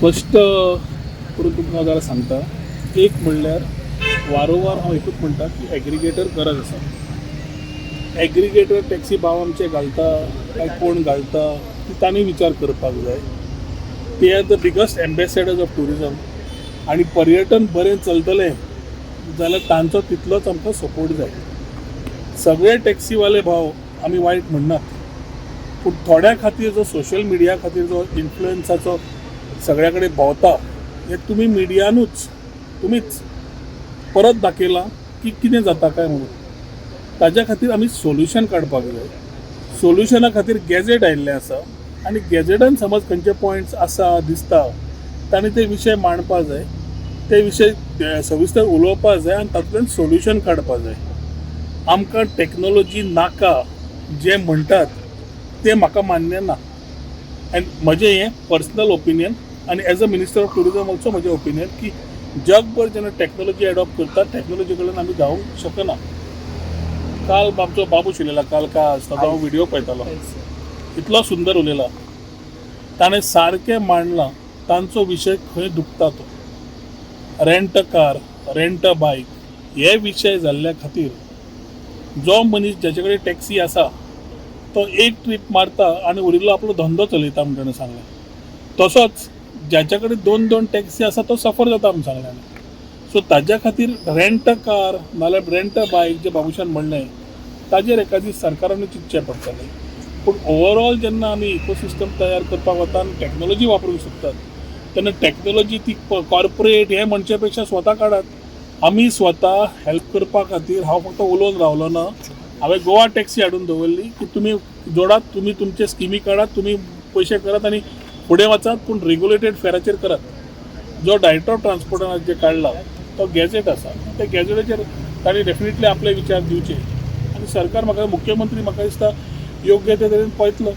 स्पश्ट करून तुमकां जाल्यार सांगता. एक म्हणल्यार, वारंवार हांव एकूच म्हणटा की एग्रिगेटर गरज आसा. एग्रिगेटर टॅक्सी भाव आमचे घालता काय कोण घालता ती तांणी विचार करपाक जाय. They are the biggest ambassadors of tourism आनी पर्यटन बरें चलतलें जाल्यार तांचो तितलोच आमकां सपोर्ट जाय. सगळे टॅक्सीवाले भाव आमी वायट म्हणनात, पूण थोड्या खातीर जो सोशल मिडिया खातीर जो इन्फ्लुएन्साचो सगळ्या कडेन भोंवता, हें तुमी मिडियानूच तुमीच परत दाखयलां की कितें जाता काय म्हणून. ताज्या खातीर आमी सोल्युशन काडपाक जाय. सोल्युशना खातीर गॅझेट आयिल्लें आसा आनी गॅझेटान समज खंयचे पॉयंट्स आसा दिसता, तांणी ते विशय मांडपा जाय, ते विशय सविस्तर उलोवपा जाय आनी तातूंतल्यान सोल्युशन काडपा जाय. आमकां टॅक्नोलॉजी नाका जे म्हणटात तें म्हाका मान्य ना. एंड म्हजें हें पर्सनल ओपिनियन आनी as a Minister of Tourism also म्हजें ओपिनियन की जगभर जेन्ना टॅक्नोलॉजी एडॉप्ट करतात, टॅक्नोलॉजी कडल्यान आमी धांवंक शकना. काल आमचो बाबूश उलयला, काल काय आसता तो हांव व्हिडिओ पळयतालो, इतलो सुंदर उलयला. ताणें सारकें मांडलां तांचो विशय खंय दुखता तो. Rent a car, rent a bike हे विशय जाल्ल्या खातीर जो मनीस ज्याचे कडेन टॅक्सी आसा तो एक ट्रीप मारता आनी उरिल्लो आपलो धंदो चलयता म्हण ताणें सांगलें. तसोच ज्याच्या कडेन दोन दोन टॅक्सी आसा तो सफर जाता म्हूण सांगलें. सो ताज्या खातीर रेंट अ कार नाल्यार रेंट अ बायक जे बाबूशान म्हणलें, ताजेर एका दीस सरकारानूय चिंतचें पडटलें. पूण ओवरऑल जेन्ना आमी इकोसिस्टम तयार करपाक वता आनी टॅक्नोलॉजी वापरूंक सोदतात तेन्ना टॅक्नोलॉजी ती कॉर्पोरेट हें म्हणचे पेक्षा स्वता काडात. आमी स्वता हेल्प करपा खातीर हांव फक्त उलोवन रावलो ना. हांवें गोवा टॅक्सी हाडून दवरली की तुमी जोडात, तुमी तुमचे स्किमी काडात, तुमी पयशे करात आनी फुडें वचात, पूण रेग्युलेटेड फेराचेर करात. जो डायरेक्टर ऑफ ट्रान्सपोर्टान जे काडला तो गॅझेट आसा. त्या गॅझेटाचेर तांणी डेफिनेटली आपले विचार दिवचे आनी सरकार, म्हाका मुख्यमंत्री म्हाका दिसता योग्य ते तरेन पळयतलो.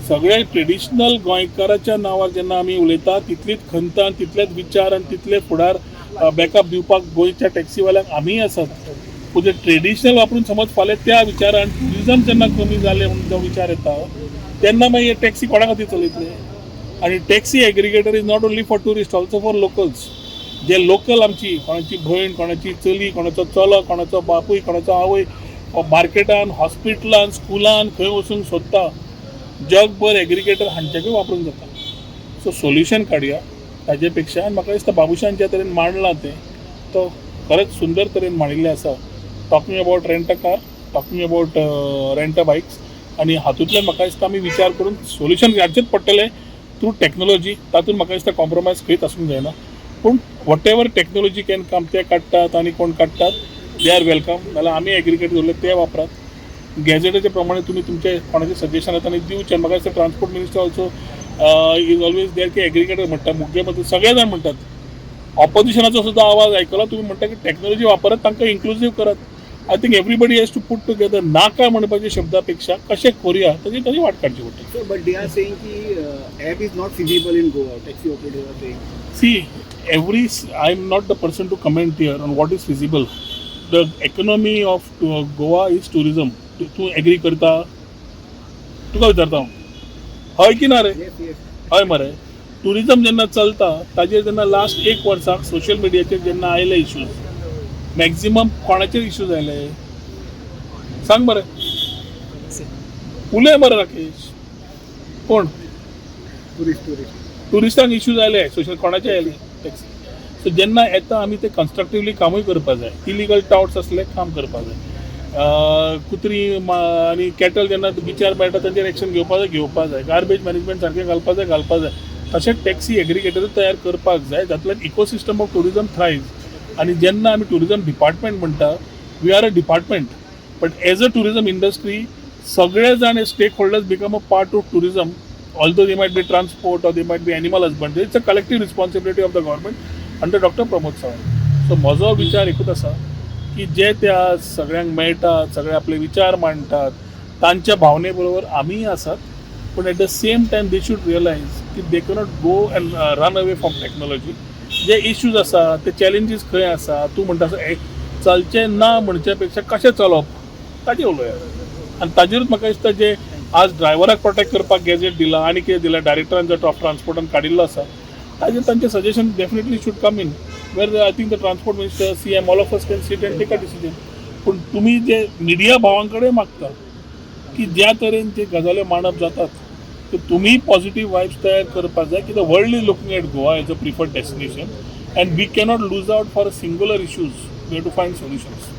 सगळे ट्रेडिशनल गोंयकाराच्या नांवार जेन्ना आमी उलयता, तितलीच खंत आनी तितलेच विचार आनी तितले फुडार बॅकअप दिवपाक गोंयच्या टॅक्सीवाल्यांक आमीय आसात. पूण जे ट्रेडिशनल वापरून समज फाल्यां त्या विचारान ट्युरिजम जेन्ना कमी जालें म्हणून जो विचार येता, तेन्ना मागीर टॅक्सी कोणा खातीर चलयतले? आनी taxi aggregator is not only for tourist, also for locals. J local आमची कोणाची भयण, कोणाची चली, कोणाचो चलो, कोणाचो बापूय, कोणाचो आवय मार्केटान, हॉस्पिटलान, स्कुलान खंय वचूंक सोदता, जगभर एग्रिगेटर हांच्याकूय वापरूंक जाता. सो सोल्युशन काडया ताजे पेक्षा. आनी म्हाका दिसता बाबूशान ज्या तरेन मांडलां तें तो खरेंच सुंदर तरेन मांडिल्लें आसा, talking about rent a car, talking about rent a bikes. आनी हातूंतल्यान म्हाका दिसता आमी विचार करून सोल्युशन काडचेंच पडटलें थ्रू टॅक्नोलॉजी. तातूंत म्हाका दिसता कॉम्प्रोमायज खंयच आसूंक जायना. पूण whatever technology can come, ते काडटात आनी कोण काडटात, they are welcome. नाल्यार आमी एग्रिगेट दवरले ते वापरात. गॅझेटाचे प्रमाणे तुमी तुमचे कोणाचे सजेशन आसा आनी दिवचें. म्हाका दिसता transport minister also is always there की एग्रिगेटर म्हणटा, मुख्यमंत्री सगळे जाण म्हणटात. ऑपोजिशनाचो सुद्दां आवाज आयकला. तुमी म्हणटा की टॅक्नोलॉजी वापरात, तांकां इन्क्लुजीव करात. I think everybody has to put together. नाका म्हणपाच्या शब्दा पेक्षा कशें करुया ताची वाट काडची पडटली. So, but they are saying ki app is not feasible in Goa. Taxi operators are saying. See, every I'm not the person to comment here on what is feasible. The economy of Goa is tourism. तूं agree करता? तुका विचारता हांव, हय की ना रे? Yes. हय मरे. टुरिजम जेन्ना चलता ताजेर जेन्ना लास्ट एक वर्साक सोशल मिडियाचेर जेन्ना आयले इश्यूज, मॅक्झिमम कोणाचेर इश्यूज आयले सांग बरें. उलय मरे राकेश, कोण? Tourist, tourist. टुरिस्टांक इश्यूज आयले सोशल, कोणाचे आयले? टॅक्सी. सो जेन्ना येता आमी ते कन्स्ट्रक्टिवली कामूय करपा जाय. इलिगल टावट्स आसले काम करपा जाय. कुत्री आनी कॅटल जेन्ना बिचार मेळटा तांचेर एक्शन घेवपा जाय, घेवपा जाय. गार्बेज मॅनेजमेंट सारकें घालपा जाय, घालपा जाय. तशेंच टॅक्सी एग्रिगेटर तयार करपाक जाय, जातल्यान इकोसिस्टम ऑफ टुरिजम थ्रायव्स. आनी जेन्ना आमी टुरिजम डिपार्टमेंट म्हणटा, we are a department, but as a tourism industry सगळे जाण stakeholders become a part of tourism. Although they might be transport or they might be animal husbandry, it's a collective responsibility of the government under Doctor Pramod Sawant. So म्हजो विचार एकूच आसा की जे त्या सगळ्यांक मेळटात, सगळे आपले विचार मांडटात, तांच्या भावने बरोबर आमीय आसात. पूण at the same time they should realise की they cannot go and run away from technology. J issues आसा ते चॅलेंजीस खंय आसा, तूं म्हणटा चलचें ना म्हणचे पेक्षा कशें चलप ताजेर उलोवया. आनी ताजेरूच म्हाका दिसता जे आज ड्रायव्हराक प्रोटेक्ट करपाक गॅझेट दिला आनी कितें दिला, डायरेक्टरान जो ऑफ ट्रान्सपोर्टान काडिल्लो आसा. ताजेर तांचे suggestion definitely should come in, where I think the transport minister, CM, all of us can sit and take a decision. पूण तुमी जे मिडिया भावां कडेन मागता की ज्या तरेन ते गजाल्यो मांडप जातात, ते तुमी पॉझिटिव्ह वायब्स तयार करपाक जाय की the world is looking at Goa as a preferred destination and we cannot lose out for singular issues. We have to find solutions.